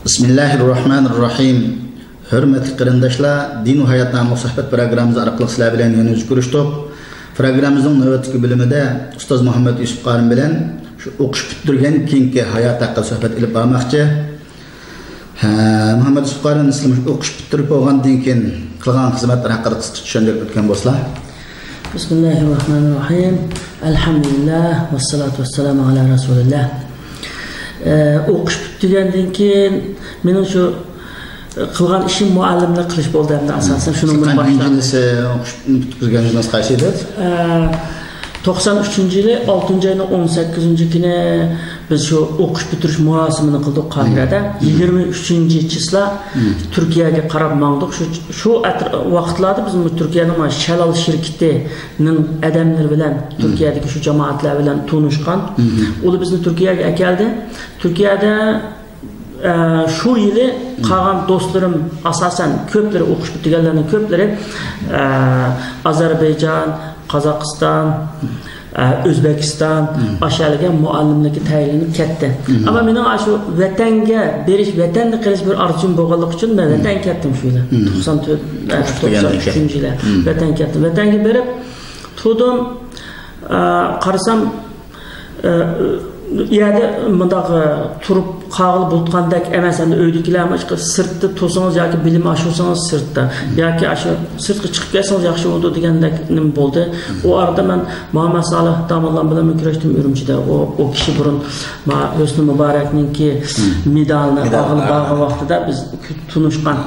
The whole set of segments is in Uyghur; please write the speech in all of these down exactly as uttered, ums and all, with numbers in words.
بىسمىللاھىررەھمانىررەھىم. ھۆرمەتلىك قېرىنداشلار، دىن ۋە ھايات ناملىق سۆھبەت پروگراممىمىز ئارقىلىق سىلەر بىلەن يەنە يۈز كۆرۈشتۇق. پروگراممىمىزنىڭ نۆۋەتتىكى بۆلۈمىدە ئۇستاز مۇھەممەد يۈسۈپ قارىم بىلەن شۇ ئوقۇش پۈتتۈرگەن كېيىنكى ھايات ھەققىدە سۆھبەت ئېلىپ بارماقچى. ھە، مۇھەممەد يۈسۈپ قارىم، سىلەر مۇشۇ ئوقۇش پۈتتۈرۈپ بولغاندىن كېيىن قىلغان خىزمەتلەر ھەققىدە قىسقىچە چۈشەندۈرۈپ ئۆتكەن بولسىلا. بىسمىللاھىررەھمانىررەھىم. ئەلھەمدۇلىللاھ، ۋەسسالاتۇ ۋەسسالامۇ ئەلا رەسۇلىللاھ. ئە، ئوقۇش پۈتتۈرگەندىن كېيىن مېنىڭ شۇ، ئە، قىلغان ئىشىم مۇئەللىملىك قىلىش بولدى ئەمدى ئاساسەن. شۇنىڭدىن باشلاندى. ئىنجىلىسى ئوقۇش پۈتتۈرگەن يىلىڭىز قايسى ئىدى؟ ئە، توقسان ئۈچىنچى يىلى ئالتىنچى ئاينىڭ ئون سەككىزىنچى كۈنى بىز شۇ ئوقۇش پۈتتۈرۈش مۇراسىمىنى قىلدۇق قاھىرەدە. مم. يىگىرمە ئۈچىنچى چىسلا، مم، تۈركىيەگە قاراپ ماڭدۇق. شۇ، شۇ ئەتر-، ۋاقىتلاردا بىز تۈركىيەنىڭ مانا شەلال شىركىتىنىڭ ئادەملىرى بىلەن، مم، تۈركىيەدىكى شۇ جامائەتلەر بىلەن تونۇشقان. مم. ئۇلار بىزنى تۈركىيەگە ئەكەلدى. تۈركىيەدە ئە، شۇ يىلى قالغان دوستلىرىم، ئاساسەن، كۆپلىرى، ئوقۇش پۈتتۈرگەنلەرنىڭ كۆپلىرى، ئە، ئازەربەيجان، قازاقىستان، ئە، ئۆزبېكىستان، مم، ئاشۇ يەرلەرگە مۇئەللىملىككە تەيىنلىنىپ كەتتى. مم. ئەمما مېنىڭ ئاشۇ ۋەتەنگە بېرىش، ۋەتەندە قېلىش بىر ئارزۇيۇم بولغانلىقى ئۈچۈن مەن، مم، ۋەتەنگە كەتتىم شۇ يىلى. مم. توقسان تۆت، ئە، ئوقۇش پۈتتۈرگەندىن كېيىن. توقسان ئۈچىنچى يىلى، مم، ۋەتەنگە كەتتىم. ۋەتەنگە بېرىپ تۇردۇم. ئە، قارىسام، ئە، ئۇ يەردە مۇنداق، ئە، تۇرۇپ قالغىلى بولىدىغاندەك ئەمەس، ئەمدى ئۆيدىكىلەرمۇ ئىشقىلىپ سىرتتا تۇرسىڭىز ياكى بىلىم ئاشۇرسىڭىز سىرتتا، ياكى ئاشۇ سىرتقا چىقىپ كەتسىڭىز ياخشى بولىدۇ دېگەندەك نېمە بولدى. ئۇ ئارىدا مەن مۇھەممەد سالىھ داموللام بىلەنمۇ كۆرۈشتۈم ئۈرۈمچىدە. ئۇ، ئۇ كىشى بۇرۇن ما-، ھۆسنى مۇبارەكنىڭكى مېدالىنى ئالغىلى بارغان ۋاقتىدا بىز تونۇشقان.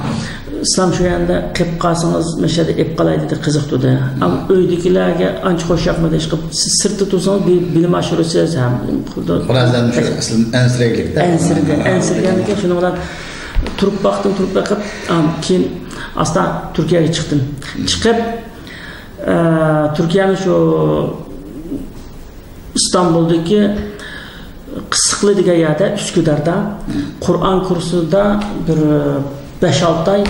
ئىسلام شۇ يەردە قېلىپ قالسىڭىز، مەشەدە ئېلىپ قالاي دېدى، قىزىقتۇردى. ئەمما ئۆيدىكىلەرگە ئانچە خوش ياقمىدى. ئىشقىلىپ، سىز سىرتتا تۇرسىڭىز، بىر بىلىم ئاشۇرىسىز ھەم. خۇددى بىرازدىن شۇ ئەس-، ئەنسىرەيلىكتە. ئەنسىرىدى. ئەنسىرىگەندىن كېيىن شۇنىڭ بىلەن تۇرۇپ باقتىم، تۇرۇپ بېقىپ، ئام، كېيىن ئاستا تۈركىيەگە چىقتىم. چىقىپ، ئە، تۈركىيەنىڭ شۇ ئىستانبۇلدىكى قىسىقلى دېگەن يەردە، ئۈسكۈداردا قۇرئان كۇرسىدا بىر بەش-ئالتە ئاي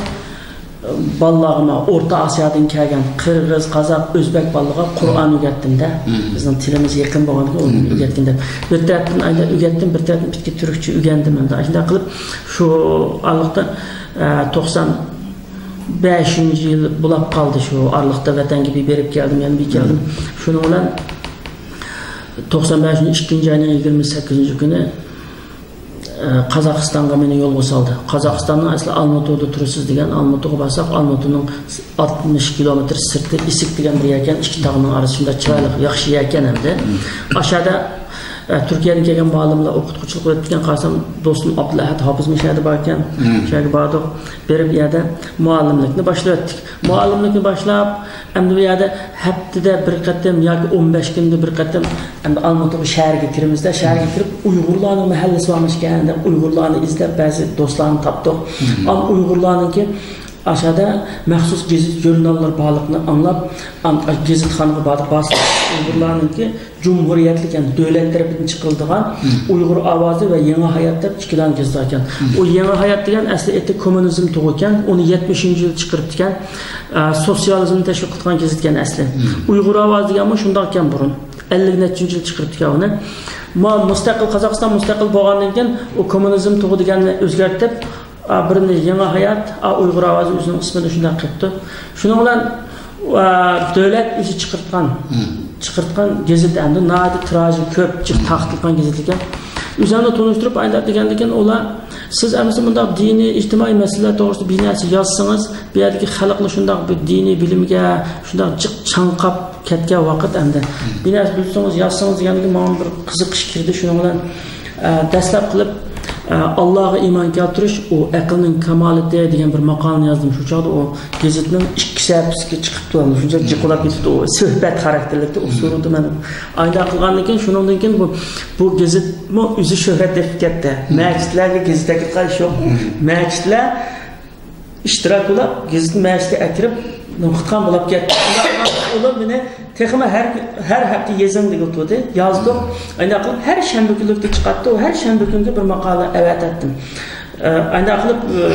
بالىلارغا، مانا، ئورتا ئاسىيادىن كەلگەن قىرغىز، قازاق، ئۆزبەك بالىلارغا قۇرئان ئۆگەتتىم-دە. بىزنىڭ تىلىمىز يېقىن بولغاندىكىن ئۇنى ئۆگەتكىن دەپ. بىر تەرەپتىن ئايدا ئۆگەتتىم، بىر تەرەپتىن پۈتكە تۈركچە ئۆگەندىم ئەمدى. ئاشۇنداق قىلىپ شۇ ئارىلىقتا، ئە، توقسان بەشىنچى يىل بولاپ قالدى، شۇ ئارىلىقتا ۋەتەنگە بىر بېرىپ كەلدىم، يەنە بىر كەلدىم. شۇنىڭ بىلەن توقسان بەشىنچى ئىككىنچى ئاينىڭ يىگىرمە سەككىزىنچى كۈنى، ئە، قازاقىستانغا مېنى يولغا سالدى. قازاقىستاننىڭ ئەسلى ئالمۇتىدا تۇرىسىز دېگەن، ئالمۇتىغا بارساق، ئالمۇتىنىڭ ئاتمىش كىلومېتىر سىرتى ئىسىك دېگەن بىر يەركەن، ئىككى تاغنىڭ ئارىسىدا شۇنداق چىرايلىق، ياخشى يەركەن ئەمدى. ئاشۇ يەردە ئە، تۈركىيەدىن كەلگەن مۇئەللىملەر ئوقۇتقۇچىلىق قىلىۋېتىپتىكەن، قارىسام، دوستۇم ئابدۇلئەھەد ھاپىز مۇشۇ يەردە باركەن. شۇ يەرگە باردۇق. بېرىپ، ئۇ يەردە مۇئەللىملىكنى باشلىۋەتتىك. مۇئەللىملىكنى باشلاپ، ئەمدى بۇ يەردە ھەپتىدە بىر قېتىم ياكى ئون بەش كۈندە بىر قېتىم ئەمدى ئالمۇتىغا، شەھەرگە كىرىمىزدە، شەھەرگە كىرىپ، ئۇيغۇرلارنىڭ مەھەللىسى بارمىشكەن دەپ، ئۇيغۇرلارنى ئىزدەپ، بەزى دوستلارنى تاپتۇق. ئەمما ئۇيغۇرلارنىڭكى ئاشۇ يەردە مەخسۇس گېزىت ژۇرناللار بارلىقىنى ئاڭلاپ، ئان-، گېزىتخانىغا باردۇق. بارساق، ئۇيغۇرلارنىڭكى جۇمھۇرىيەتلىك، يەنى دۆلەت تەرىپىدىن چىقىرىلىدىغان ئۇيغۇر ئاۋازى ۋە يېڭى ھايات دەپ ئىككى دانە گېزىت باركەن. ئۇ يېڭى ھايات دېگەن ئەسلى ئېتى كوممۇنىزم تۇغى ئىكەن، ئۇنى يەتمىشىنچى يىلى چىقىرىپتىكەن. ئە، سوتسىيالىزمنى تەشۋىق قىلىدىغان گېزىت ئىكەن ئەسلى. ئۇيغۇر ئاۋازى دېگەنمۇ شۇنداق ئىكەن بۇرۇن. ئەللىك نەچچىنچى يىلى چىقىرىپتىكەن ئۇنى. ما-، مۇستەقىل، قازاقىستان مۇستەقىل بولغاندىن كېيىن ئۇ كوممۇنىزم تۇغى دېگەننى ئۆزگەرتىپ، ئا، بىرنى يېڭى ھايات، ئا، ئۇيغۇر ئاۋازى ئۆزىنىڭ ئىسمىنى شۇنداق قىپتۇ. شۇنىڭ بىلەن، ئا، دۆلەت ئۆزى چىقىرتقان، چىقىرتقان گېزىت ئەمدى ناھايىتى تىراژى كۆپ، جىق تارقىتىلغان گېزىت ئىكەن. ئۆزۈمنى تونۇشتۇرۇپ ئايلاپ دېگەندىكىن ئۇلار، سىز ئەمىسە مۇنداق دىنىي، ئىجتىمائىي مەسىلىلەر توغرىسىدا بىر نەرسە يازسىڭىز، بۇ يەردىكى خەلقنى شۇنداق بىر دىنىي بىلىمگە شۇنداق جىق چاڭقاپ كەتكەن ۋاقىت ئەمدى. بىر نەرسە بىلسىڭىز، يازسىڭىز دېگەندىكىن ماڭا بىر قىزىقىش كىردى. شۇنىڭ بىلەن، ئە، دەسلەپ قىلىپ، ئە، ئاللاغا ئىمان كەلتۈرۈش، ئۇ ئەقىلنىڭ كامالىتى دېگەن بىر ماقالىنى يازدىم. شۇ چاغدا ئۇ گېزىتنىڭ ئىككى سەھىپىسىگە چىقىپتۇ. شۇنچە جىقىلاپ كېتىپتۇ. ئۇ سۆھبەت خاراكتېرلىكتە، ئۇ سورۇندا مەن ئايدا قىلغاندىن كېيىن، شۇنىڭدىن كېيىن بۇ، بۇ گېزىتمۇ ئۆزى شۆھرەت تېپىپ كەتتى. مەسچىتلەرگە گېزىت ئەكېلىپ قايتىش يوق. مەسچىتلەر ئىشتىراك بولاپ، گېزىتنى مەسچىتكە ئەكىرىپ، نوقۇتخان بولاپ كەتتى. ئۇلار مېنى تېخىمۇ ھەر، ھەر ھەپتە يېزىڭ دېگىلى تۇردى. يازدۇق. ئانداق قىلىپ ھەر شەنبە كۈنلۈكتە چىقاتتى. ھەر شەنبە كۈنىگە بىر ماقالە ئەۋەتەتتىم. ئە، ئانداق قىلىپ، ئە،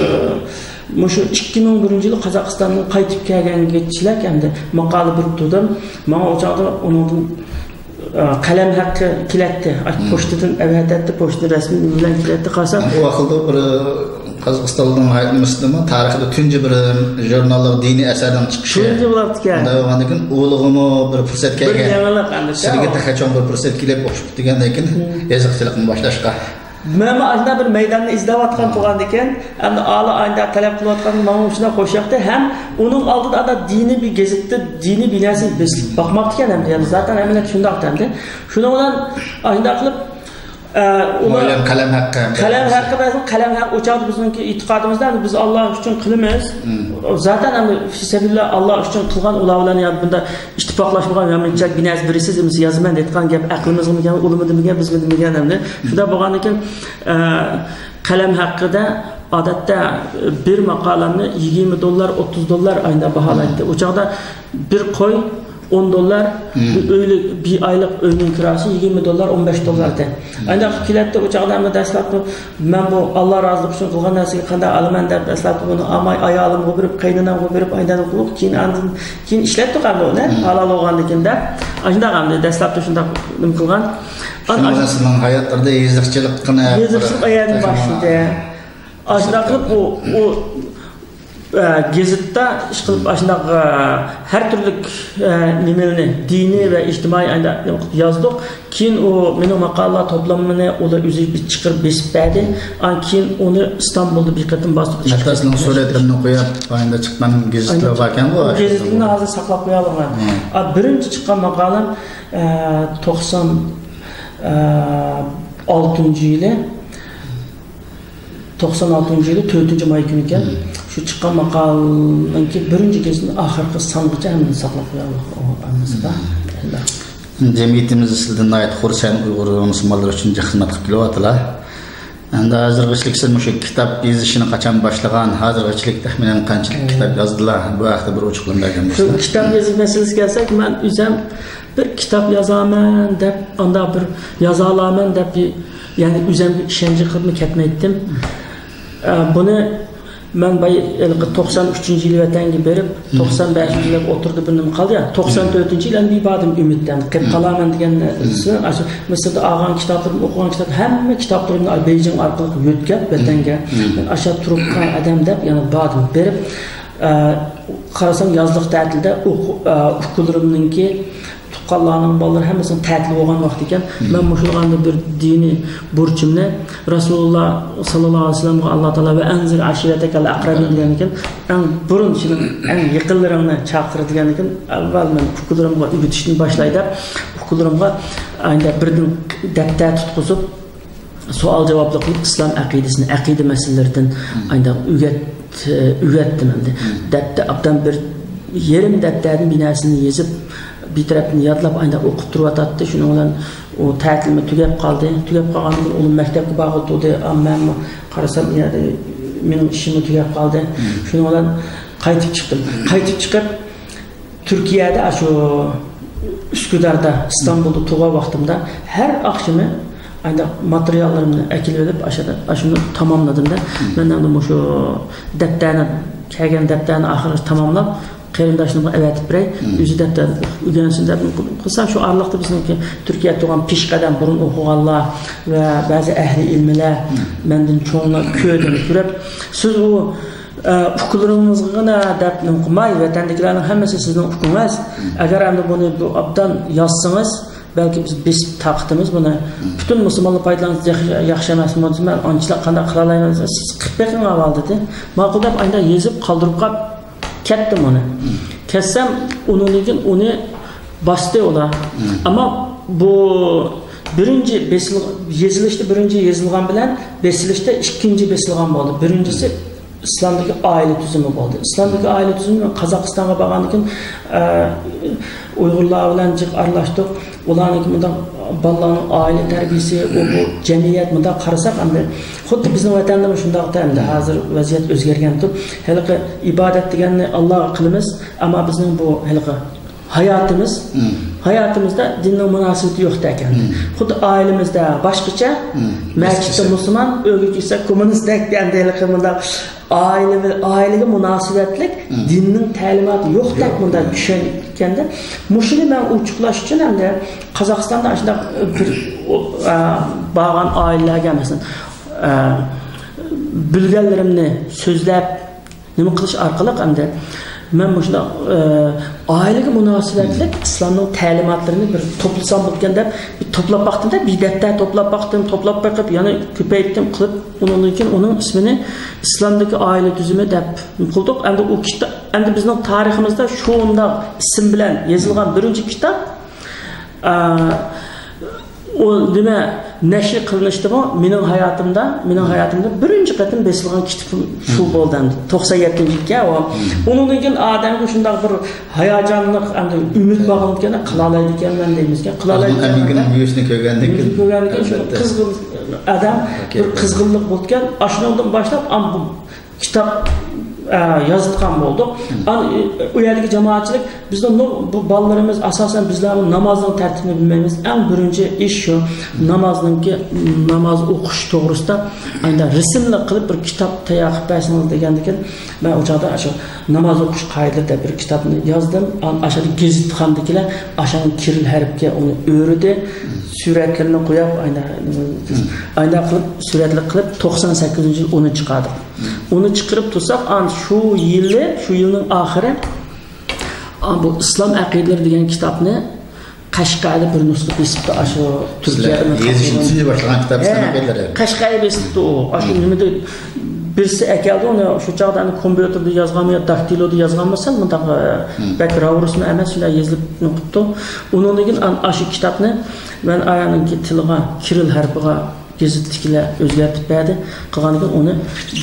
مۇشۇ ئىككى مىڭ بىرىنچى يىلى قازاقىستاندىن قايتىپ كەلگەنگىچىلىك ئەمدى ماقالە بېرىپ تۇردۇم. ماڭا ئۇ چاغدا ئۇنىڭدىن قەلەم ھەققى كېلەتتى. پوچتىدىن ئەۋەتەتتى، پوچتىدىن رەسمىي بىلەن كېلەتتى. قارىسام، ئۇ ۋاقىتتا بىر قازاقىستاننىڭ ھاياتمىسىدىمۇ تارىخىدا تۇنجى بىر ژۇرناللىق دىنىي ئەسەرنىڭ چىقىشى. تۇنجى بولۇپتىكەن. ئۇنداق بولغاندىن كېيىن ئۇلىغىمۇ بىر پۇرسەت بىر كەلگەن. يېڭىلىق ئەمدى. سىلىگە تېخى چوڭ بىر پۇرسەت كېلىپ ئوخشىپتۇ دېگەندىن كېيىن يېزىقچىلىقنى باشلاشقا. مەنمۇ ئاشۇنداق بىر مەيداننى ئىزدەۋاتقان بولغاندىكىن، ئەمدى ئالىي ئاينىدا تەلەپ قىلىۋاتقان ماڭا شۇنداق خوش ياقتى. ھەم ئۇنىڭ ئالدىدا ئادا دىنىي بىر گېزىتتە دىنىي بىناسى بېسىلىپ باقماپتىكەن ئەمدى. يەنى زاتەن ئەمەلىيەتتە شۇنداق ئەمدى. شۇنىڭ بىلەن ئاشۇنداق قىلىپ، ئە، ئۇلار مۇئەللىم قەلەم ھەققى. قەلەم ھەققى بەرسۇن، قەلەم ھەققى ئۇ چاغدا بىزنىڭكى ئېتىقادىمىزدا ئەمدى بىز ئاللا ئۈچۈن قىلىمىز. زاتەن ئەمدى فىسەبىللا ئاللا ئۈچۈن قىلغان ئۇلار بىلەن يا بۇنداق ئىتتىپاقلاشمىغان يا مۇنچە بىنەس بىرسىز ئەمىسە يازىمەن دەيدىغان گەپ ئەقلىمىزغىمىكەن، ئۇلىمىدىمىكەن، بىزمىدىمىكەن ئەمدى. شۇنداق بولغاندىكىن، ئە، قەلەم ھەققىدە ئادەتتە بىر ماقالەمنى يىگىرمە دوللار، ئوتتۇز دوللار ئايدا باھالايتتى. ئۇ چاغدا بىر قوي ئون دوللار، بىر ئۆيلۈك، بىر ئايلىق ئۆينىڭ كىراسى يىگىرمە دوللار، ئون بەش دوللار ئىدى. ئانداق كېلەتتى، ئۇ چاغدا مەن دەسلەپتە، مەن بۇ ئاللا رازىلىقى ئۈچۈن قىلغان نەرسىگە قانداق ئالىمەن دەپ، دەسلەپتە بۇنى ئالماي، ئايالىمغا بېرىپ، قېينانامغا بېرىپ، ئايدەم قىلىپ، كېيىن ئاندىن كېيىن ئىشلەتتۇق ئەمدى ئۇنى، ھالال بولغاندىن كېيىن دەپ. ئاشۇنداق ئەمدى دەسلەپتە شۇنداق نېمە قىلغان. شۇنىڭ بىلەن سىزنىڭ ھاياتلىرىدا يېزىقچىلىققىنى يېزىقچىلىق ئەيەدىن باشلىدى. ئاشۇنداق قىلىپ ئۇ، ئۇ، ئە، گېزىتتا ئىشقىلىپ ئاشۇنداق، ئە، ھەر تۈرلۈك، ئە، نېمىلەرنى، دىنىي ۋە ئىجتىمائىي ئايدا يازدۇق. كېيىن ئۇ مېنىڭ ماقالىلەر توپلىمىنى ئۇلار ئۆزى چىقىرىپ بېسىپ بەردى. ئاندىن كېيىن ئۇنى ئىستانبۇلدا بىر قېتىم باستۇق. ھەتتا سىزنىڭ سۈرەتلىرىنى قويۇپ، ئايدا چىققان گېزىتلەر باركەنغۇ. گېزىتنى ھازىر ساقلاپ قويالىغان. ئا، بىرىنچى چىققان ماقالەم، ئە، توقسان، ئە، ئالتىنچى يىلى. توقسان ئالتىنچى يىلى تۆتىنچى ماي كۈنى ئىكەن. شۇ چىققان ماقالىنىڭكى بىرىنچى گېزىتىنى ئاخىرقى سانغىچە ھەممىنى ساقلاپ قويالىغان ئۇ ئەمەسىدە. جەمئىيىتىمىز سىلىدىن ناھايىتى خۇرسەن، ئۇيغۇر مۇسۇلمانلىرى ئۈچۈن خىزمەت قىلىپ كېلىۋاتىلا. ئەمدى ھازىرغىچىلىك سىز مۇشۇ كىتاب يېزىشنى قاچان باشلىغان، ھازىرغىچىلىك تەخمىنەن قانچىلىك كىتاب يازدىلا، بۇ ھەقتە بىر ئوچۇقلىما بەرگەن شۇ بولسىڭىز. كىتاب يېزىش مەسىلىسىگە كەلسەك، مەن ئۆزۈم بىر كىتاب يازامەن دەپ، ئانداق بىر يازالامەن دەپ، يەنى ئۆزۈمگە ئىشەنچ قىلىپمۇ كەتمەيتتىم. ئە، بۇنى مەن باي-، ھېلىقى توقسان ئۈچىنچى يىلى ۋەتەنگە بېرىپ، توقسان بەشىنچى يىلى ئوتتۇرىدا بىر نېمە قالدى يا، توقسان تۆتىنچى يىلى ئەمدى بىر بادىم ئۈمىدتە قېلىپ قالامەن دېگەن نەرسە. ئاشۇ مىسىردا ئالغان كىتابلىرىم، ئوقۇغان كىتاب، ھەممە كىتابلىرىمنى بېيجىڭ ئارقىلىق يۆتكەپ ۋەتەنگە، مەن ئاشۇ تۇرۇپ قالغان ئادەم دەپ يەنە بادىم بېرىپ، ئە، قارىسام يازلىق تەتىلدە ئوقۇ-، ئە، ئۇكىلىرىمنىڭكى تۇغقانلارنىڭ بالىلىرى ھەممىسىنىڭ تەتىلى بولغان ۋاقتى ئىكەن. مەن مۇشۇلارغا بىر دىنىي بۇرچۇمنى، رەسۇلۇللا ساللاللاھۇ ئەلەيھى ۋەسەللەمغا ئاللا تائالا ۋە ئەنزىر ئەشىرەتەكەل ئەقرەبىن دېگەندىكىن، ئەڭ بۇرۇن سېنىڭ ئەڭ يېقىنلىرىڭنى چاقىر دېگەندىكىن، ئەۋۋەل مەن ئۇكىلىرىمغا ئۆگىتىشتىن باشلاي دەپ، ئۇكىلىرىمغا ئايدا بىردىن دەپتەر تۇتقۇزۇپ، سوئال-جاۋابلىق قىلىپ، ئىسلام ئەقىدىسىنى، ئەقىدە مەسىلىلىرىدىن ئانداق ئۆگەت-، ئۆگەتتىم ئەمدى. دەپتە ئابدان بىر يېرىم دەپتەردىن بىر نەرسىنى يېزىپ، بىر تەرەپتىن يادلاپ، ئانداق ئوقۇپ تۇرۇۋاتاتتى. شۇنىڭ بىلەن ئۇ تەتىلمۇ تۇگەپ قالدى. تۇگەپ قالغاندىن كېيىن ئۇ مەكتەپكە بارغىلى تۇردى. ئا، مەنمۇ قارىسام، يەنە مېنىڭ ئىشىممۇ تۈگەپ قالدى. شۇنىڭ بىلەن قايتىپ چىقتىم. قايتىپ چىقىپ، تۈركىيەدە، ئاشۇ ئۈسكۈداردا، ئىستانبۇلدا تۇرغان ۋاقتىمدا ھەر ئاخشىمى ئانداق ماتېرىياللىرىمنى ئەكېلىۋېلىپ، ئاشۇ-، ئاشۇنى تاماملىدىم-دە. مەن ئەمدى مۇشۇ دەپتەرنى، كەلگەن دەپتەرنى ئاخىرى تاماملاپ، قېرىنداشلىرىمغا ئەۋەتىپ بېرەي. ئۆزى دەپتەردىن ئوقۇپ ئۆگەنسۇن دەپ قىلسام، شۇ ئارىلىقتا بىزنىڭكى تۈركىيەدە تۇرغان پېشقەدەم، بۇرۇن ئوقۇغانلار ۋە بەزى ئەھلى ئىلمىلەر، مەندىن چوڭلار كۆردۈم، كۆرۈپ، سىز ئۇ ئە، ئۇكىلىرىڭىزغىنا دەپ نېمە قىلماي، ۋەتەندىكىلەرنىڭ ھەممىسى سىزنىڭ ئۇكىڭىز. ئەگەر ئەمدى بۇنى بۇ ئابدان يازسىڭىز، بەلكى بىز بېسىپ تارقىتىمىز بۇنى. پۈتۈن مۇسۇلمانلار پايدىلانسا ياخشى، ياخشى ئەمەسمۇ دېسە، مەن ئانچىلىك قانداق قىلالايمەن دېسە، سىز قىلىپ بېقىڭ ئاۋۋال دېدى. ماقۇل دەپ ئانداق يېزىپ قالدۇرۇپ قاپ كەتتىم ئۇنى. كەتسەم، ئۇنىڭدىن كېيىن ئۇنى باستى ئۇلار. ئەمما بۇ بىرىنچى بېسىل-، يېزىلىشتا بىرىنچى يېزىلغان بىلەن بېسىلىشتا ئىككىنچى بېسىلغان بولدى. بىرىنچىسى ئىسلامدىكى ئائىلە تۈزۈمى بولدى. ئىسلامدىكى ئائىلە تۈزۈمى، قازاقىستانغا بارغاندىن كېيىن، ئە، ئۇيغۇرلار بىلەن جىق ئارىلاشتۇق. ئۇلارنىڭكى مۇنداق بالىلارنىڭ ئائىلە تەربىيىسى، ئۇ، بۇ جەمئىيەت مۇنداق قارىساق، ئەمدى خۇددى بىزنىڭ ۋەتەندىمۇ شۇنداق ئەمدى ھازىر ۋەزىيەت ئۆزگەرگەن تۇرۇپ. ھېلىقى ئىبادەت دېگەننى ئاللاغا قىلىمىز، ئەمما بىزنىڭ بۇ ھېلىقى ھاياتىمىز، ھاياتىمىزدا دىننىڭ مۇناسىۋىتى يوقتەك ئەمدى. خۇددى ئائىلىمىزدە باشقىچە، مەسچىتتە مۇسۇلمان، ئۆيگە كەلسەك كوممۇنىستەك دېگەندەك مۇنداق ئائىلىمىز، ئائىلىگە مۇناسىۋەتلىك دىننىڭ تەلىماتى يوقتەك مۇنداق چۈشەنگەندە، مۇشۇنى مەن ئوچۇقلاش ئۈچۈن ئەمدى قازاقىستاندا ئاشۇنداق بىر، ئا، بارغان ئائىلىلەرگە، مەسىلەن، ئا، بىلگەنلىرىمنى سۆزلەپ، نېمە قىلىش ئارقىلىق ئەمدى مەن مۇشۇنداق، ئە، ئائىلىگە مۇناسىۋەتلىك ئىسلامنىڭ تەلىماتلىرىنى بىر توپلىسام بولىدىكەن دەپ، بىر توپلاپ باقتىم-دە، بىر دەپتەر توپلاپ باقتىم، توپلاپ بېقىپ، يەنە كۆپەيتتىم قىلىپ، ئۇنىڭدىن كېيىن ئۇنىڭ ئىسمىنى ئىسلامدىكى ئائىلە تۈزۈمى دەپ قىلدۇق. ئەمدى ئۇ كىتا-، ئەمدى بىزنىڭ تارىخىمىزدا شۇنداق ئىسىم بىلەن يېزىلغان بىرىنچى كىتاب، ئە، ئۇ نېمە، نەشر قىلىنىشتىمۇ مېنىڭ ھاياتىمدا، مېنىڭ ھاياتىمدا بىرىنچى قېتىم بېسىلغان كىتابىم شۇ بولدى ئەمدى. توقسان يەتتىنچى يىلكەن ئۇ. ئۇنىڭدىن كېيىن ئادەمگە شۇنداق بىر ھاياجانلىق، ئەمدى ئۈمىد باغلىنىدىكەن، قىلالايدىكەنمەن دەيمىزكەن، قىلالايدىكەنمەن. ئەمگىكىنىڭ مېۋىسىنى كۆرگەندىن كېيىن، كۆرگەندىن كېيىن شۇ قىزغىن ئادەم بىر قىزغىنلىق بولىدىكەن. ئاشۇنىڭدىن باشلاپ، ئام بۇ كىتاب، ئە، يازىدىغان بولدۇق. ئان-، ئۇ يەردىكى جامائەتچىلىك، بىزنىڭ نۇر-، بۇ بالىلىرىمىز ئاساسەن بىزلەر نامازنىڭ تەرتىپىنى بىلمەيمىز. ئەڭ بىرىنچى ئىش شۇ، نامازنىڭكى، ناماز ئوقۇش توغرىسىدا ئايدا رەسىملىك قىلىپ بىر كىتاب تەييار قىلىپ بەرسىڭىز دېگەندىكىن، مەن ئۇ چاغدا شۇ ناماز ئوقۇش قائىدىلىرى دەپ بىر كىتابنى يازدىم. ئان-، ئاشۇ گېزىتخانىدىكىلەر ئاشۇ كىرىل ھەرپكە ئۇنى ئۆرۈدى. سۈرەتلىرىنى قويۇپ، ئايدا، ئايدا قىلىپ، سۈرەتلىك قىلىپ، توقسان سەككىزىنچى يىل ئۇنى چىقاردۇق. ئۇنى چىقىرىپ تۇرساق، ئان شۇ يىلى، شۇ يىلنىڭ ئاخىرى، ئان بۇ ئىسلام ئەقىدىلىرى دېگەن كىتابنى قەشقەردە بىر نۇسخا بېسىپتۇ، ئاشۇ تۈركىيەدە. سىلەر يېزىشنى تۈزۈپ باشلىغان كىتاب، ھە، ئىسلام ئەقىدىلىرى. قەشقەردە بېسىپتۇ ئۇ. ئاشۇ نېمىدە بىرسى ئەكەلدى ئۇنى، شۇ چاغدا ئەنە كومپيۇتېردا يازغانمۇ يا داكتىلودا يازغانمۇ سەل مۇنداق، بەك راۋۇرۇسمۇ ئەمەس، شۇنداق يېزىلىپ نېمە قىپتۇ. ئۇنىڭدىن كېيىن ئان-، ئاشۇ كىتابنى مەن ئايانىڭكى تىلىغا، كىرىل ھەرپىگە گېزىتتىكىلەر ئۆزگەرتىپ بەردى. قىلغاندىن كېيىن ئۇنى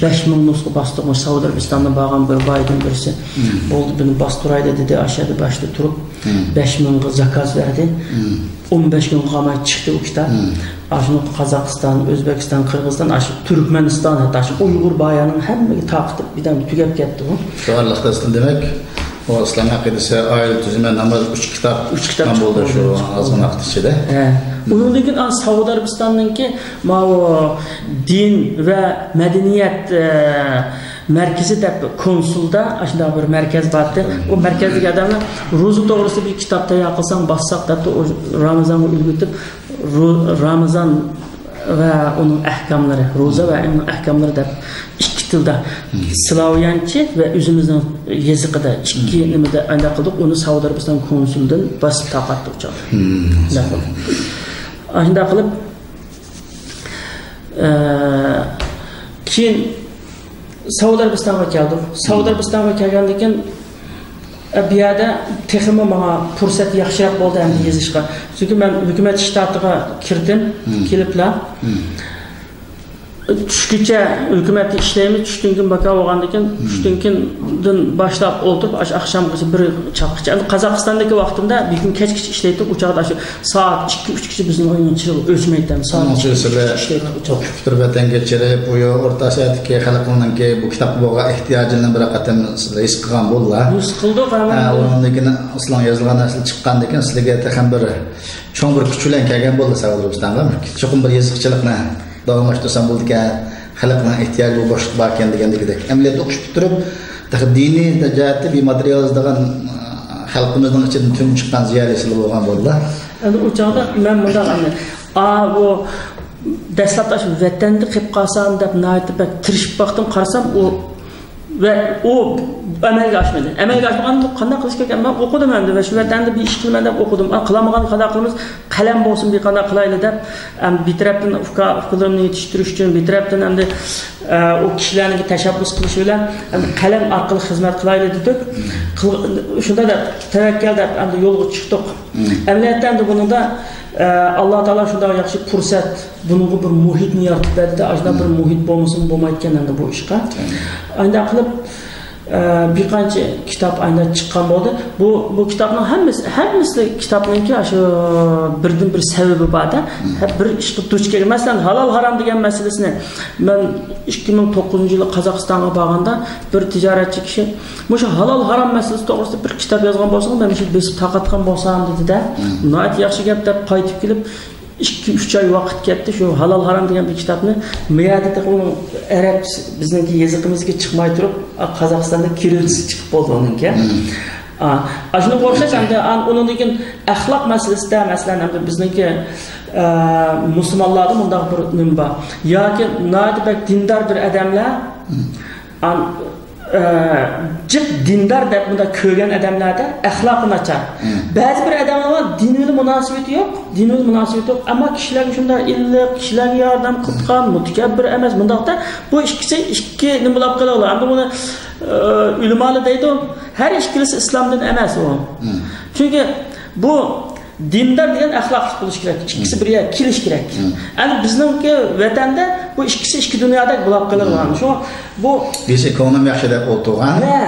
بەش مىڭ نۇسخا باستۇق. سەئۇدى ئەرەبىستاندىن بارغان بىر بايدىن بىرسى، بولدى، بۇنى باستۇرايلى دېدى. ئاشۇ يەردە باشتا تۇرۇپ، بەش مىڭغا زاكاز بەردى. ئون بەش كۈن قالماي چىقتى ئۇ كىتاب. ئاشۇنى قازاقىستان، ئۆزبېكىستان، قىرغىزىستان، ئاشۇ تۈركمەنىستان، ھەتتا ئاشۇ ئۇيغۇر بايانىڭ ھەممىگە تارقىتىپ، بىردەم تۈگەپ كەتتى ئۇ. شۇ ئارىلىقتا سىلەر دېمەك، ئۇ ئىسلام ئەقىدىسى، ئائىلە تۈزۈمى، ناماز، ئۈچ كىتاب، ئۈچ كىتاب چىققان بولدى شۇ ئازغىنە ۋاقىت ئىچىدە. ھە. ئۇنىڭدىن كېيىن ئان سەئۇدى ئەرەبىستاننىڭكى ماۋۇ دىن ۋە مەدەنىيەت، ئە، مەركىزى دەپ كونسۇلدا ئاشۇنداق بىر مەركەز بارتى. ئۇ مەركەزدىكى ئادەملەر روزا توغرىسىدا بىر كىتاب تەييار قىلساڭ، باسساق دەپتۇ، ئۇ رامىزانغا ئۈلگۈتۈپ، رو-، رامىزان ۋە ئۇنىڭ ئەھكاملىرى، روزا ۋە ئۇنىڭ ئەھكاملىرى دەپ ئىككى تىلدا، سلاۋيانچە ۋە ئۆزىمىزنىڭ يېزىقىدا ئىككى نېمىدە ئانداق قىلدۇق. ئۇنى سەئۇدى ئەرەبىستان كونسۇلىدىن باسىپ تارقاتتۇق ئۇ چاغدا. شۇنداق قىلدۇق. ئاشۇنداق قىلىپ، ئە، كېيىن سەئۇدى ئەرەبىستانغا كەلدۇق. سەئۇدى ئەرەبىستانغا كەلگەندىن كېيىن، ئە، بۇ يەردە تېخىمۇ ماڭا پۇرسەت ياخشىراق بولدى ئەمدى يېزىشقا. چۈنكى مەن ھۆكۈمەت شتاتىغا كىردىم، كېلىپلا. چۈشكىچە ھۆكۈمەتتە ئىشلەيمەن، چۈشتىن كېيىن باكا بولغاندىن كېيىن، چۈشتىن كېيىندىن باشلاپ ئولتۇرۇپ، ئاش-، ئاخشامغىچە بىر چاققىچە. ئەمدى قازاقىستاندىكى ۋاقتىمدا بۈگۈن كەچكىچە ئىشلەيتتۇق، ئۇ چاغدا ئاشۇ سائەت ئىككى، ئۈچكىچە بىزنىڭ ئۆينىڭ چىرىغى ئۆچمەيتتى، سائەت ئىككى، ئۈچكىچە ئىشلەيتتۇق ئۇ چاغدا. ئوقۇش پۈتتۈرۈپ ۋەتەنگە كىرىپ، بۇ يەر ئورتا ئاسىيادىكى خەلقنىڭكى بۇ كىتابقا بولغان ئېھتىياجىنى بىر قېتىم سىلەر ھېس قىلغان بولدىلا. ھېس قىلدۇق، ھە، ئۇنىڭدىن كېيىن سىلەرنىڭ يازغان نەرسىلەر چىققاندىن كېيىن سىلەرگە تېخىمۇ بىر چوڭ بىر كۈچ بىلەن كەلگەن بولدى سەئۇدى ئەرەبىستانغا. چوقۇم بىر يېزىقچىلىقنى داۋاملاشتۇرسام بولىدىكەن، خەلقنىڭ ئېھتىياجى بۇ بوشلۇق باركەن دېگەندىكىدەك. ئەمەلىيەتتە ئوقۇش پۈتتۈرۈپ، تېخى دىنىي جەھەتتە بىر ماتېرىيال يازىدىغان، ئە، خەلقىمىزنىڭ ئىچىدىن تۈنۈگۈن چىققان زىيالىي سىلەر بولغان بولدىلا. ئەمدى ئۇ چاغدا مەن مۇنداق ئەمدى، ئا، بۇ دەسلەپتە شۇ ۋەتەندە قېلىپ قالسام دەپ ناھايىتى بەك تىرىشىپ باقتىم، قارىسام ئۇ ۋە ئۇ ئەمەلگە ئاشمىدى. ئەمەلگە ئاشمىغاندا قانداق قىلىش كېرەك؟ مەن ئوقۇدۇم ئەمدى ۋە شۇ ۋەتەندە بىر ئىش قىلىمەن دەپ ئوقۇدۇم. ئا، قىلالمىغاندا قانداق قىلىمىز؟ قەلەم بولسۇن، بىر قانداق قىلايلى دەپ، ئەم، بىر تەرەپتىن ئۇكا، ئۇكىلىرىمنى يېتىشتۈرۈش ئۈچۈن، بىر تەرەپتىن ئەمدى، ئە، ئۇ كىشىلەرنىڭكى تەشەببۇس قىلىشى بىلەن ئەمدى قەلەم ئارقىلىق خىزمەت قىلايلى دېدۇق. قىل-، شۇنداق دەپ، تەۋەككەل دەپ ئەمدى يولغا چىقتۇق. ئەمەلىيەتتە ئەمدى بۇنىڭدا، ئە، ئاللا تائالا شۇنداق ياخشى پۇرسەت، بۇنىڭغا بىر مۇھىتنى يارىتىپ بەردى-دە، ئاشۇنداق بىر مۇھىت بولمىسىمۇ بولمايدىكەن ئەمدى بۇ ئىشقا. ئانداق قىلىپ، ئە، بىر قانچە كىتاب ئاينا چىققان بولدى. بۇ، بۇ كىتابنىڭ ھەممىسى، ھەممىسى كىتابنىڭكى شۇ بىردىن بىر سەۋەبى بار-دە. ھە، بىر ئىشقا دۇچ كەلگەن. مەسىلەن، ھالال ھارام دېگەن مەسىلىسىنى مەن ئىككى مىڭ توققۇزىنچى يىلى قازاقىستانغا بارغاندا بىر تىجارەتچى كىشى، مۇشۇ ھالال ھارام مەسىلىسى توغرىسىدا بىر كىتاب يازغان بولسىڭىز، مەن مۇشۇ بېسىپ تارقاتقان بولسام دېدى-دە. ناھايىتى ياخشى گەپ دەپ قايتىپ كېلىپ، ئىككى، ئۈچ ئاي ۋاقىت كەتتى، شۇ ھالال ھارام دېگەن بىر كىتابنى مۇ يەردە تېخى ئۇنىڭ ئەرەب، بىزنىڭكى يېزىقىمىزغا چىقماي تۇرۇپ، قازاقىستاندا كىرىلىتسا چىقىپ بولدى ئۇنىڭكى. ئا، ئاشۇنىڭغا ئوخشاش ئەمدى ئان-، ئۇنىڭدىن كېيىن ئەخلاق مەسىلىسىدە، مەسىلەن، ئەمدى بىزنىڭكى، ئە، مۇسۇلمانلاردا مۇنداق بىر نېمە بار. ياكى ناھايىتى بەك دىندار بىر ئادەملەر، ئان-، ئە، جىق دىندار دەپ مۇنداق كۆرگەن ئادەملەردە ئەخلاقى ناچار. بەزى بىر ئادەملەر بار، دىنى بىلەن مۇناسىۋىتى يوق، دىنى بىلەن مۇناسىۋىتى يوق، ئەمما كىشىلەرگە شۇنداق ئىللىق، كىشىلەرگە ياردەم قىلىدىغان، مۇتەكەببىر ئمەس، مۇنداقتا بۇ ئىككىسى ئىككى نېمە بولاپ قالىدۇ. ئەمدى بۇنى، ئە، ئۆلىمالار دەيدۇ، ھەر ئىككىلىسى ئىسلامدىن ئەمەس ئۇ. چۈنكى بۇ دىندار دېگەن ئەخلاقلىق بولۇش كېرەك. ئىككىسى بىر يەرگە كېلىش كېرەك. ئەمدى بىزنىڭكى ۋەتەندە بۇ ئىككىسى ئىككى دۇنيادەك بولاپ قېلىدىغان. شۇڭا بۇ بىرسى كۆڭلۈم ياخشى دەپ ئولتۇرغان. ھە.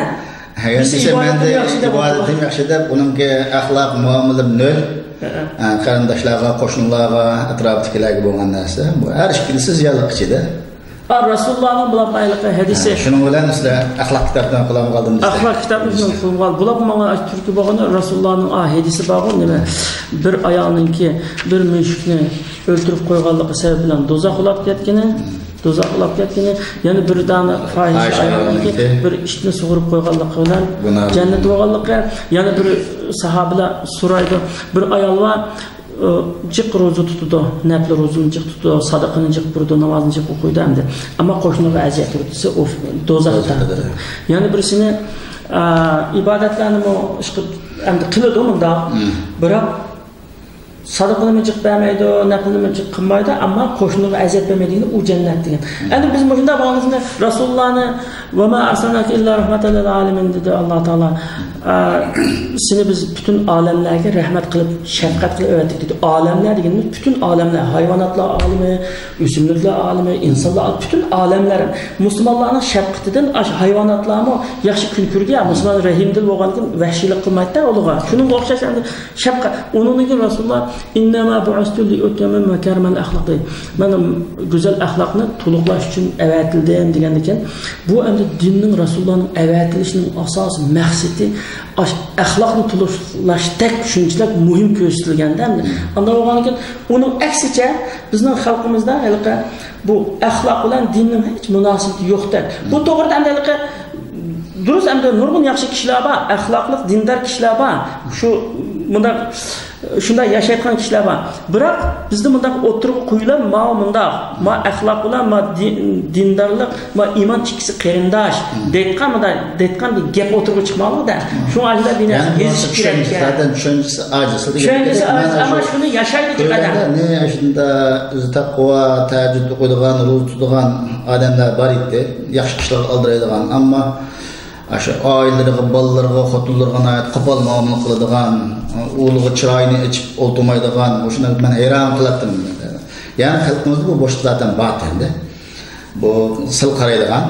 ھە، بىرسى بىرسى ئىبادىتىم مەندە ياخشى دەپ ئولتۇرغان. ئىبادىتىم ياخشى دەپ، ئۇنىڭكى ئەخلاق مۇئامىلە نۆل. ھە. ھە، قېرىنداشلارغا، قوشنىلارغا، ئەتراپتىكىلەرگە بولغان نەرسە. بۇ ھەر ئىككىلىسى زىيانلىق ئىچىدە. ئا، رەسۇلۇللانىڭ بۇلار بايلىقى ھەدىسى. ھە، شۇنىڭ بىلەن سىلەر ئەخلاق كىتابىنى قولۇمغا ئالدىم دېسە. ئەخلاق كىتابىنى قولۇمغا ئالدىم. بۇلار ماڭا تۈركى بولغان رەسۇلۇللانىڭ، ئا، ھەدىسى بارغۇ، نېمە؟ بىر ئايالنىڭكى بىر مۈشۈكنى ئۆلتۈرۈپ قويغانلىقى سەۋەبى بىلەن دوزاخ ئۇلاپ كەتكىنى، دوزاخ ئۇلاپ كەتكىنى، يەنە بىر دانە پاھىشە پاھىشە ئايالنىڭكى ئايالنىڭكى بىر ئىتنى سۇغۇرۇپ قويغانلىقى بىلەن گۇناھ. جەننەت بولغانلىقى، يەنە بىر ساھابىلەر سورايدۇ، بىر ئايال بار، ئۇ جىق روزا تۇتىدۇ، نەپلى روزىنى جىق تۇتىدۇ، سادىقىنى جىق بېرىدۇ، نامازىنى جىق ئوقۇيدۇ ئەمدى. ئەمما قوشنىغا ئەزىيەت بېرىدۇ دېسە، ئۇ دوزاختا. دوزاختا. يەنە بىرسىنى، ئا، ئىبادەتلەرنىمۇ ئىشقىلىپ ئەمدى قىلىدۇ مۇنداق. بىراق سادىقىنىمۇ جىق بەرمەيدۇ، نەپلىنىمۇ جىق قىلمايدۇ، ئەمما قوشنىغا ئەزىيەت بەرمەيدۇ دېگەن ئۇ جەننەت دېگەن. ئەمدى بىز مۇشۇنداق بولغاندا رەسۇلۇللانى، «ۋەما ئەرسەلناكە ئىللا رەھمەتەن لىل ئالەمىن» دېدى ئاللا تائالا. ئە، سېنى بىز پۈتۈن ئالەملەرگە رەھمەت قىلىپ، شەپقەت قىلىپ ئەۋەتتۇق دېدى. ئالەملەر دېگىنىمىز پۈتۈن ئالەملەر، ھايۋاناتلار ئالىمى، ئۆسۈملۈكلەر ئالىمى، ئىنسانلار ئالىمى، پۈتۈن ئالەملەر. مۇسۇلمانلارنىڭ شەپقىتىدىن ئاشۇ ھايۋاناتلارمۇ ياخشى كۈن كۆردى يا، مۇسۇلمان رەھىمدىل بولغاندىكىن ۋەھشىيلىك قىلمايتتى ئۇلىغا. شۇنىڭغا ئوخشاش ئەمدى شەپقەت. ئۇنىڭدىن كېيىن رەسۇلۇللا، «ئىننەما بۇئىستۇ لىئۇتەممىمە مەكارىمەل ئەخلاق» دەيدۇ. مەن گۈزەل ئەخلاقنى تولۇقلاش ئۈچۈن ئەۋەتىلدىم دېگەندىكىن، بۇ ئەمدى دىننىڭ، رەسۇلۇللانىڭ ئەۋەتىلىشىنىڭ ئاساسىي مەقسىتى ئاش-، ئەخلاقنى تولۇقلاشتەك شۇنچىلىك مۇھىم كۆرسىتىلگەندە ئەمدى. ئانداق بولغاندىكىن، ئۇنىڭ ئەكسىچە بىزنىڭ خەلقىمىزدە ھېلىقى بۇ ئەخلاق بىلەن دىننىڭ ھېچ مۇناسىۋىتى يوقتەك. بۇ توغرىدا ئەمدى ھېلىقى دۇرۇس، ئەمدى نۇرغۇن ياخشى كىشىلەر بار، ئەخلاقلىق، دىندار كىشىلەر بار. شۇ مۇنداق، شۇنداق ياشايدىغان كىشىلەر بار. بىراق بىزدە مۇنداق ئوتتۇرىغا قويۇلۇپ، ماۋۇ مۇنداق، ما ئەخلاق بىلەن ما دىن، دىندارلىق، ما ئىمان ئىككىسى قېرىنداش دەيدىغان، مۇنداق دەيدىغان بىر گەپ ئوتتۇرىغا چىقماغاندا. شۇڭا ئاشۇنداق بىر نەرسە يېزىش كېرەك. زادەن چۈشەنچىسى ئاجىز. چۈشەنچىسى ئاجىز، ئەمما شۇنى ياشايدۇ ئادەم. كۆرگەندە، نى ئاشۇنداق ئۆزى تەقۋا، تەھەججۇد ئوقۇيدىغان، روزا تۇتىدىغان ئادەملەر بار ئىدى. ياخشى ئىشلارغا ئالدىرايدىغان. ئەمما ئاشۇ ئائىلىلىرىگە، بالىلىرىغا، خوتۇنلىرىغا ناھايىتى قوپال مۇئامىلە قىلىدىغان، ئۇلىغا چىرايىنى ئېچىپ ئولتۇرمايدىغان، مۇشۇنى مەن ھەيران قېلاتتىم. يەنى خەلقىمىزدە بۇ بوشلۇق زادەن بار ئەمدى. بۇ سىل قارايدىغان،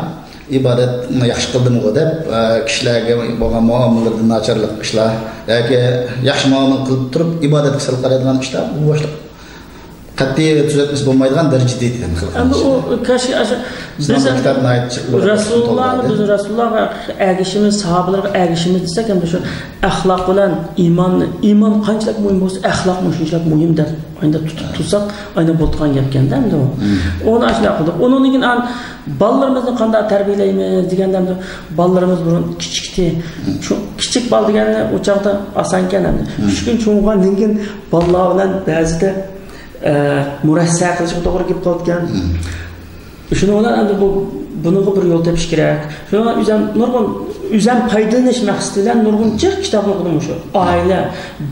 ئىبادەتنى ياخشى قىلدىمغۇ دەپ، ئە، كىشىلەرگە بولغان مۇئامىلىلىرىدە ناچارلىق ئىشلار ياكى ياخشى مۇئامىلە قىلىپ تۇرۇپ ئىبادەتكە سىل قارايدىغان ئىشلار بۇ بوشلۇق. قەتئىي تۈزەتمىسە بولمايدىغان دەرىجىدە ئىدى خەلقىمىز. ئەمدى ئۇ كاشى ئاشۇ بىز بىزنىڭ كىتاب ناھايىتى جىق بولغان رەسۇلۇللانى، توغرا. بىز رەسۇلۇللاغا ئەگىشىمىز، ساھابىلارغا ئەگىشىمىز دېسەك، ئەمدى شۇ ئەخلاق بىلەن ئىماننى، ئىمان قانچىلىك مۇھىم بولسا، ئەخلاقمۇ شۇنچىلىك مۇھىم دەپ ئاينىدا تۇتۇپ تۇرساق، ئاينا بولىدىغان گەپكەندە ئەمدى ئۇ. ئۇنى ئاشۇنداق قىلدۇق. ئۇنىڭدىن كېيىن ئان-، بالىلىرىمىزنى قانداق تەربىيەلەيمىز دېگەندە، ئەمدى بالىلىرىمىز بۇرۇن كىچىكتى. چوڭ-، كىچىك بالا دېگەننى ئۇ چاغدا ئاسانكەن ئەمدى. ئۈچ كۈن چوڭ بولغاندىن كېيىن بالىلار بىلەن بەزىدە ئە، مۇرەسسە قىلىشقا توغرا كېلىپ قالىدىكەن. شۇنىڭ بىلەن ئەمدى بۇ، بۇنىڭغا بىر يول تېپىش كېرەك. شۇنىڭ بىلەن ئۆزەم نۇرغۇن، ئۆزەم پايدىلىنىش مەقسىتى بىلەن نۇرغۇن جىق كىتابنى ئوقۇدۇم مۇشۇ. ئائىلە،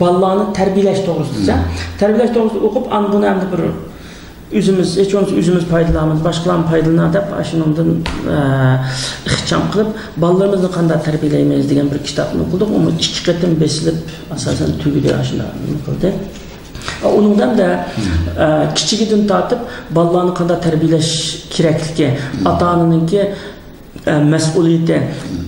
بالىلارنى تەربىيەلەش توغرىسىدا. تەربىيەلەش توغرىسىدا ئوقۇپ، ئاندىن بۇنى ئەمدى بىر ئۆزىمىز، ھېچ بولمىسا ئۆزىمىز پايدىلانىمىز، باشقىلارمۇ پايدىلىنار دەپ، ئاشۇنىڭدىن، ئە، ئىخچام قىلىپ، بالىلىرىمىزنى قانداق تەربىيەلەيمىز دېگەن بىر كىتابنى ئوقۇدۇق. ئۇمۇ ئىككى قېتىم بېسىلىپ، ئاساسەن تۈگىدى، ئاشۇنداق نېمە قىلدى. ئۇنىڭدا ھەمدە، ئە، كىچىكىدىن تارتىپ بالىلارنى قانداق تەربىيەلەش كېرەكلىكى، ئاتا-ئانىنىڭكى، ئە، مەسئۇلىيىتى،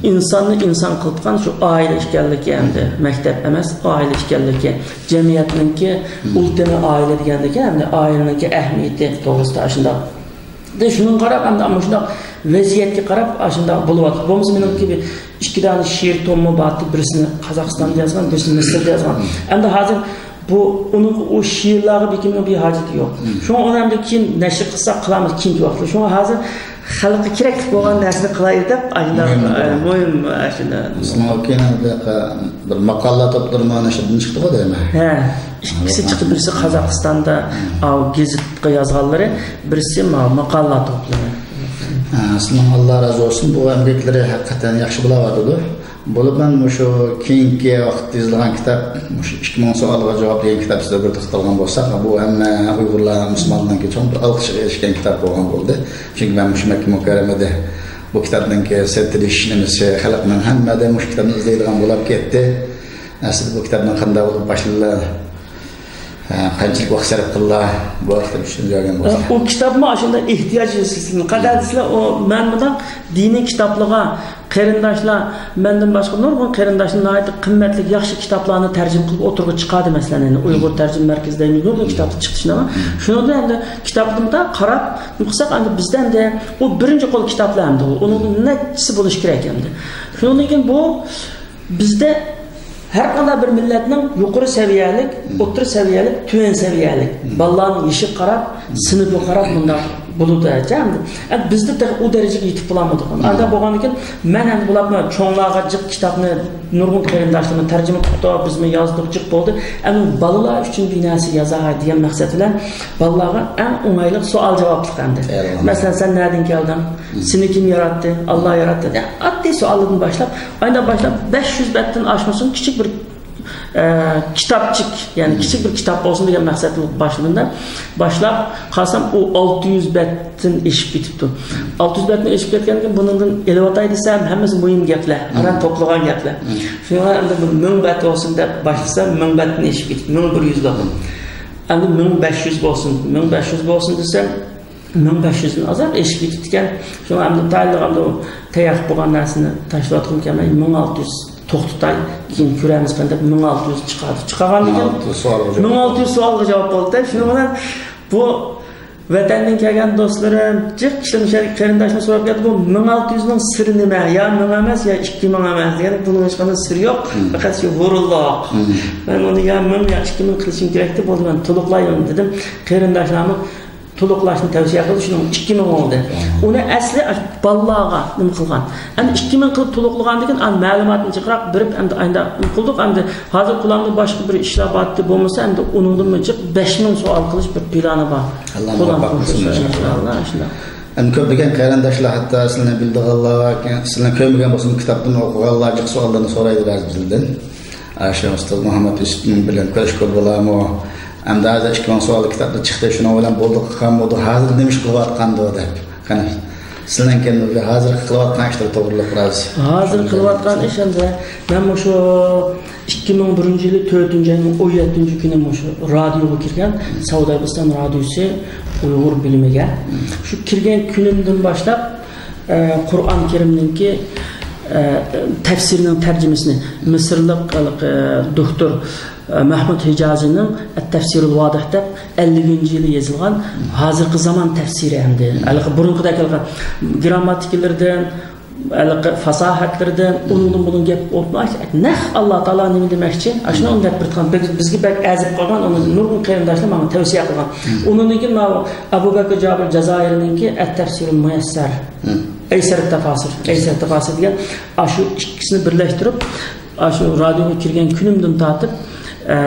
ئىنساننى ئىنسان قىلىدىغان شۇ ئائىلە ئىكەنلىكى، ئەمدى مەكتەپ ئەمەس، ئائىلە ئىكەنلىكى، جەمئىيەتنىڭكى ئۇلتىمى ئائىلە دېگەندىكى، ئەمدى ئائىلىنىڭكى ئەھمىيىتى توغرىسىدا ئاشۇنداق. دە شۇنىڭغا قاراپ، ئەمدى مۇشۇنداق ۋەزىيەتكە قاراپ ئاشۇنداق بولۇۋاتىدۇ. بولمىسا مېنىڭكى بىر ئىككى دانە شېئىر تومۇم بارتى، بىرسىنى قازاقىستاندا يازغان، بىرسىنى مىسىردا يازغان. ئەمدى ھازىر بۇ، ئۇنىڭ، ئۇ شېئىرلارغا بىكىمنىڭ بىر ھاجىتى يوق. شۇڭا ئۇنى ئەمدى كېيىن نەشر قىلساق قىلارمىز، كېيىنكى ۋاقىتتا. شۇڭا ھازىر خەلققە كېرەكلىك بولغان نەرسىنى قىلايلى دەپ، ئاشۇنداق، مۇھىم ئە، بولغان. مۇھىم، ئە، شۇنى. ئۇنىڭ كېيىن بىر، بىر ماقالىلەر توپلىمى نەشردىن چىقتىغۇ دەيمەن. ھە، ئىككىسى چىقتى، بىرسى قازاقىستاندا، ئاۋۇ گېزىتقا يازغانلىرى، بىرسى ما-، ماقالىلەر توپلىمى. ھە، سىزنىڭ ئاللا رازى بولسۇن، بۇ ئەمگەكلىرى ھەقىقەتەن ياخشى بولاۋاتىدۇ. بولۇپمۇ مۇشۇ كېيىنكى ۋاقىتتا يېزىلغان كىتاب، مۇشۇ ئىككى مىڭ سوئالغا جاۋاب دېگەن كىتاب سىزلەر بىر توختالغان بولساق، بۇ ھەممە ئۇيغۇرلار، مۇسۇلمانلارنىڭكى چوڭ بىر ئالقىشقا ئېرىشكەن كىتاب بولغان بولدى. چۈنكى مەن مۇشۇ مەككە مۇكەررەمىدە بۇ كىتابنىڭكى سېتىلىش نېمىسى، خەلقنىڭ ھەممە ئادەم مۇشۇ كىتابنى ئىزدەيدىغان بولاپ كەتتى. ئەسلىدە بۇ كىتابنى قانداق بولۇپ باشلىدىلار؟ ھە، قانچىلىك ۋاقىت سەرپ قىلدىلا بۇ ھەقتە بىر چۈشەنچە بەرگەن بولسا. ئۇ كىتابمۇ ئاشۇنداق ئېھتىياج يۈزىسىدىن. قەدەر دېسىلە، ئۇ مەن بۇنداق دىنىي كىتابلىرىغا قېرىنداشلار، مەندىن باشقا نۇرغۇن قېرىنداشلار ناھايىتى قىممەتلىك ياخشى كىتابلارنى تەرجىمە قىلىپ ئوتتۇرىغا چىقاردى، مەسىلەن، يەنە ئۇيغۇر تەرجىمە مەركىزى دەيمىز، نۇرغۇن كىتابلار چىقتى شۇنداقمۇ. شۇنىڭ بىلەن ئەمدى كىتابنى مۇنداق قاراپ، نېمە قىلساق، ئەمدى بىزدە ئەمدى ئۇ بىرىنچى قول كىتابلار ئەمدى ئۇ. ئۇنىڭدىن نەچچىسى بولۇشى كېرەك ئەمدى. شۇنىڭدىن كېيىن بۇ بىزدە ھەر قانداق بىر مىللەتنىڭ يۇقىرى سەۋىيەلىك، ئوتتۇرا سەۋىيەلىك، تۆۋەن سەۋىيەلىك بالىلارنىڭ يېشىغا قاراپ، سىنىپىغا قاراپ مۇنداق بولىدۇ. ئەمدى بىزدە تېخى ئۇ دەرىجىگە يېتىپ بولالمىدۇق. ئانداق بولغاندىكىن مەن ئەمدى بۇلارنى چوڭلارغا جىق كىتابنى نۇرغۇن قېرىنداشلىرىمىز تەرجىمە قىپتۇ، بىزمۇ يازدۇق، جىق بولدى. ئەمدى بالىلار ئۈچۈن بىر نەرسە يازاي دېگەن مەقسەت بىلەن بالىلارغا ئەڭ ئوڭايلىق سوئال جاۋابلىق ئەمدى. مەسىلەن، سەن نەدىن كەلدىڭ؟ سېنى كىم ياراتتى؟ ئاللا ياراتتى. يا، ئاددىي سوئالدىن باشلاپ، ئايندىن باشلاپ بەش يۈز بەتتىن ئاشمىسۇن، كىچىك بىر، ئە، كىتابچىك، يەنى كىچىك بىر كىتاب بولسۇن دېگەن مەقسەت بىلەن باشلىدىم. باشلاپ قارىسام، ئۇ ئالتە يۈز بەتتىن ئېشىپ كېتىپتۇ. ئالتە يۈز بەتتىن ئېشىپ كەتكەندىن كېيىن بۇنىڭدىن ئېلىۋاتاي دېسەم، ھەممىسى مۇھىم گەپلەر، ئاران توپلىغان گەپلەر. شۇڭا ئەمدى بۇ مىڭ بەت بولسۇن دەپ باشلىسام، مىڭ بەتتىن ئېشىپ كېتىپتۇ، مىڭ بىر يۈز بولدى. ئەمدى مىڭ بەش يۈز بولسۇن، مىڭ بەش يۈز بولسۇن دېسەم، مىڭ بەش يۈزدىن ئازراق ئېشىپ كېتىپتىكەن. شۇڭا ئەمدى تەييارلىغاندا تەييار بولغان نەرسىنى تاشلاۋاتقۇم كەلمەي، مىڭ ئالتە يۈز توختىتاي، كېيىن كۆرەرمىز قېنى دەپ، مىڭ ئالتە يۈز چىقاردى. چىقارغاندىن كېيىن مىڭ ئالتە يۈز سوئالغا جاۋاب. مىڭ ئالتە يۈز سوئالغا جاۋاب بولدى. شۇنىڭ بىلەن بۇ ۋەتەندىن كەلگەن دوستلىرىم، جىق كىشىلەر مۇشۇ قېرىنداشنى سوراپ كەتتى، بۇ مىڭ ئالتە يۈزنىڭ سىرى نېمە؟ يا مىڭ ئەمەس، يا ئىككى مىڭ ئەمەس دېگەن، بۇنىڭ ھېچقانداق سىرى يوق. فەقەت شۇ ھۇرۇنلۇق. مەن ئۇنى يا مىڭ، يا ئىككى مىڭ قىلىشىم كېرەكتى، بولدى، مەن تولۇقلايمەن دېدىم. قېرىنداشلارمۇ تولۇقلاشنى تەۋسىيە قىلدى، شۇنىڭ ئىككى مىڭ بولدى. ئۇنى ئەسلى ئاشۇ بالىلارغا نېمە قىلغان. ئەمدى ئىككى مىڭ قىلىپ تولۇقلىغاندىن كېيىن، ئەمدى مەلۇماتنى جىقراق بېرىپ، ئەمدى ئايدا نېمە قىلدۇق. ئەمدى ھازىر قولۇمدا باشقا بىر ئىشلار بارتى، بولمىسا ئەمدى ئۇنىڭدىنمۇ جىق بەش مىڭ سوئال قىلىش بىر پىلانى بار. ئاللا مۇۋەپپەق قىلسۇن، ئىنشاللا. ئىنشاللا، شۇنداق. ئەمدى كۆپلىگەن قېرىنداشلار، ھەتتا سىلىنى بىلىدىغانلار، سىلىنى كۆرمىگەن بولسىمۇ، كىتابتىن ئوقۇغانلار جىق سوئاللارنى سورايدۇ بەزى بىزدىن. ئاشۇ ئۇستاز مۇھەممەد يۈسۈپنىڭ بىلەن كۆرۈشكىلى بولارمۇ؟ ئەمدى ھازىر ئىككى مىڭ سوئاللىق كىتابتا چىقتى، شۇنىڭ بىلەن بولدى قىلغانمىدۇ، ھازىر نېمە ئىش قىلىۋاتقاندۇ دەپ. قېنى، سىلىنىڭكى ھازىرقى قىلىۋاتقان ئىشلار توغرىلىق بىراز. ھازىر قىلىۋاتقان ئىش ئەمدى، مەن مۇشۇ ئىككى مىڭ بىرىنچى يىلى تۆتىنچى ئاينىڭ ئون يەتتىنچى كۈنى مۇشۇ رادىيوغا كىرگەن، سەئۇدى ئەرەبىستان رادىيوسى ئۇيغۇر بۆلۈمىگە. شۇ كىرگەن كۈنۈمدىن باشلاپ، ئە، قۇرئان كەرىمنىڭكى، ئە، تەپسىرىنىڭ تەرجىمىسىنى مىسىرلىق ھېلىقى دوكتور، ئە، مەھمۇد ھىجازىنىڭ ئەت-تەفسىرۇل ۋادىھ دەپ ئەللىكىنچى يىلى يېزىلغان ھازىرقى زامان تەپسىرى ئەمدى. ھېلىقى بۇرۇنقىدەك ھېلىقى گرامماتىكىلىرىدىن، ھېلىقى فاساھەتلىرىدىن، ئۇنىڭدىن بۇنىڭ گەپ ئوتماس، نەق ئاللا تائالا نېمە دېمەكچى؟ ئاشۇنى ئۇنى دەپ بېرىدىغان، بىز، بىزگە بەك ئەزىپ قالغان، ئۇنى نۇرغۇن قېرىنداشلار ماڭا تەۋسىيە قىلغان. ئۇنىڭدىن كېيىن ماۋۇ ئەبۇ بەكرى جابىر جازائىرىنىڭكى ئەت-تەفسىرۇل مۇيەسسەر، ئەيسەر تەپاسىر، ئەيسەر تەپاسىر دېگەن، ئاشۇ ئىككىسىنى بىرلەشتۈرۈپ، ئاشۇ رادىيوغا كىرگەن كۈنۈمدىن تارتىپ، ئە،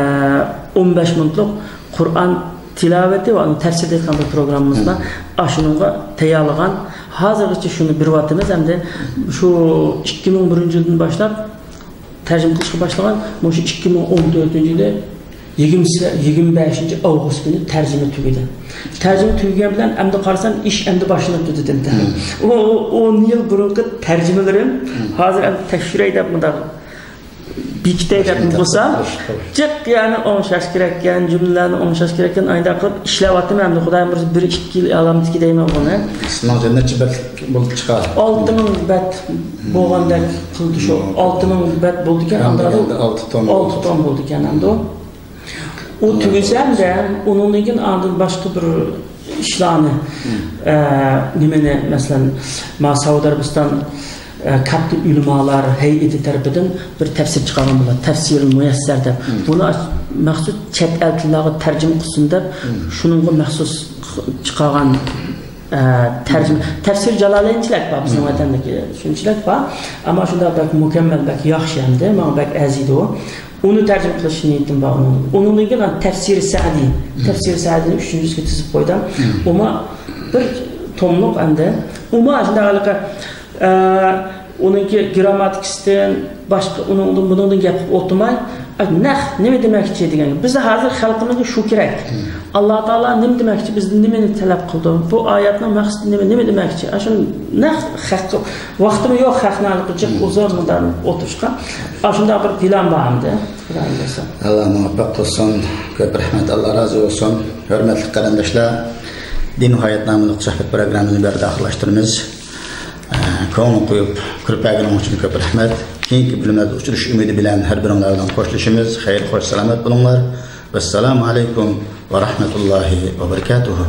ئون بەش مىنۇتلۇق قۇرئان تىلاۋىتى ۋە ئۇنى تەپسىر دەيدىغان بىر پروگراممىمىز بار. ئاشۇنىڭغا تەييارلىغان، ھازىرغىچە شۇنى بېرىۋاتىمىز. ئەمدى شۇ ئىككى مىڭ بىرىنچى يىلدىن باشلاپ تەرجىمە قىلىشقا باشلىغان، مۇشۇ ئىككى مىڭ ئون تۆتىنچى يىلى يىگىرمە، يىگىرمە بەشىنچى ئاۋغۇست كۈنى تەرجىمە تۈگىدى. تەرجىمە تۈگىگەن بىلەن ئەمدى قارىسام، ئىش ئەمدى باشلىنىپتۇ دېدىم. ئۇ، ئۇ ئون يىل بۇرۇنقى تەرجىمىلىرىم ھازىر ئەمدى تەكشۈرەي دەپ مۇنداق بېكىتەي دەپ بولسا، جىق يەنى ئوڭشاش كېرەككەن، جۈملىلەرنى ئوڭشاش كېرەككەن، ئاينداق قىلىپ ئىشلەۋاتىمەن ئەمدى، خۇدايىم بۇيرۇسا بىر ئىككى يىل ئالامىتى دەيمەن بۇنى. سىزنىڭ نەچچە بەت بولۇپ چىقار؟ ئالتە مىڭ بەت بولغاندەك قىلدى شۇ. ئالتە مىڭ بەت بولدىكەن، ئەمدى ئالتە توم. ئالتە توم بولدىكەن ئەمدى. ئۇ تۈگىسەمدە، ئۇنىڭدىن كېيىن ئاندىن باشقا بىر ئىشلارنى، ئە، نېمىنى، مەسىلەن، ما سەئۇدى ئەرەبىستان، ئە، كاتتا ئۆلىمالار ھەيئىتى تەرىپىدىن بىر تەپسىر چىقارغان بولىدۇ، تەفسىرۇل مۇيەسسەر دەپ. بۇنى مەخسۇس چەت ئەل تىللارغا تەرجىمە قىلسۇن دەپ، شۇنىڭغا مەخسۇس چىقارغان، ئە، تەرجىمە. تەفسىر جالالەينچىلەك بار، بىزنىڭ ۋەتەندىكى شۇنچىلىك بار. ئەمما شۇنداق بەك مۇكەممەل، بەك ياخشى ئەمدى، ماڭا بەك ئەرزىيدۇ. ئۇنى تەرجىمە قىلىش نىيىتىم بار ئۇنىڭ. ئۇنىڭدىن كېيىن تەپسىرى سەئدى. تەپسىرى سەئدىنى ئۈچىنچى جۈزگە تىزىپ قويدۇم. ئۇما بىر توملۇق ئەمدى. ئۇما شۇنداق ھېلىقى، ئە، ئۇنىڭكى گرامماتىكىسىدىن باشقا ئۇنىڭدىن بۇنىڭدىن گەپ قىلىپ ئولتۇرماي، ئە، نەق نېمە دېمەكچى دېگەن. بىزدە ھازىر خەلقىمىزگە شۇ كېرەك. ئاللا تائالا نېمە دېمەكچى، بىزدىن نېمىنى تەلەپ قىلىدۇ؟ بۇ ئايەتنىڭ مەقسىتى نېمە، نېمە دېمەكچى؟ ئاشۇ نەق خەق، ۋاقتىمۇ يوق خەقنى ھېلىقى جىق ئۇزۇن مۇددەت ئولتۇرۇشقا. ئاشۇنداق بىر پىلان بار ئەمدى. خۇدايىم بۇيرۇسا. ئاللا مۇۋەپپەق قىلسۇن. كۆپ رەھمەت، ئاللا رازى بولسۇن. ھۆرمەتلىك قېرىنداشلار، دىنىي ھايات ناملىق سۆھبەت پروگراممىمىزنى بۇ يەردە ئاخىرلاشتۇرىمىز. ئە، كۆڭۈل قويۇپ كۆرۈپ بەرگىنىڭ ئۈچۈن كۆپ رەھمەت. كېيىنكى بۆلۈملەردە ئۇچرىشىش ئۈمىدى بىلەن ھەر بىرىڭلار بىلەن خوشلىشىمىز. خەير، خوش، سالامەت بولۇڭلار. ۋەسسالامۇ ئەلەيكۇم ۋە رەھمەتۇللاھى ۋە بەرىكاتۇھۇ.